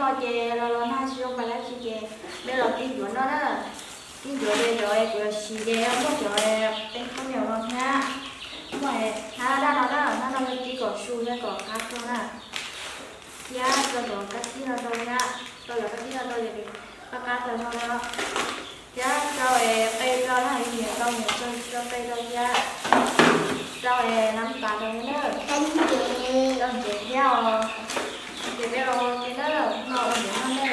Ces los los nag tsis zoo pais dab tsi ces peb los tib ncuav noj na. Tib ncuav ces cov kuv yuav siv ces muaj cov qe khaub ncaws no thiab, muaj hnab daj no na, hnab no yog tib kom su thiab kom qab kho na. Thiab rau cov kab txib no rau thiab, rau cov kab txib no rau ces qab qab tau no na. Thiab rau es qe rau na, niam rau niam rau qe rau thiab rau es nab tas rau thiab na. Rau ntsev thiab os. Ces peb los ua ke na, no ua ntsev noj ne.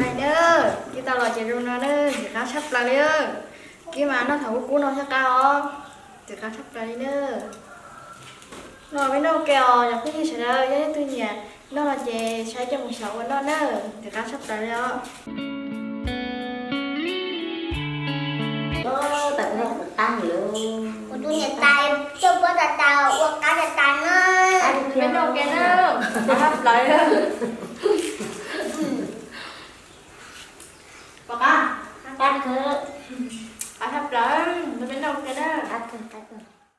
Lais na, kib tau los ces zoo no na, ntxim qab tshaj plaws li. Kib mas noj thaum kub kub no thiaj qab os, ntxim qab tshaj plaws li na. Noj peb noj ua ke os cov phooj ywg sawv daws, yog leej twg nyiam noj no ces saib coj mus xyaum ua noj na, ntxim qab tshaj plaws li os. Kuv tus niam tais coj pob tas tas ua qab tas tas na. Peb noj ua ke na, qab tshaj plaws li.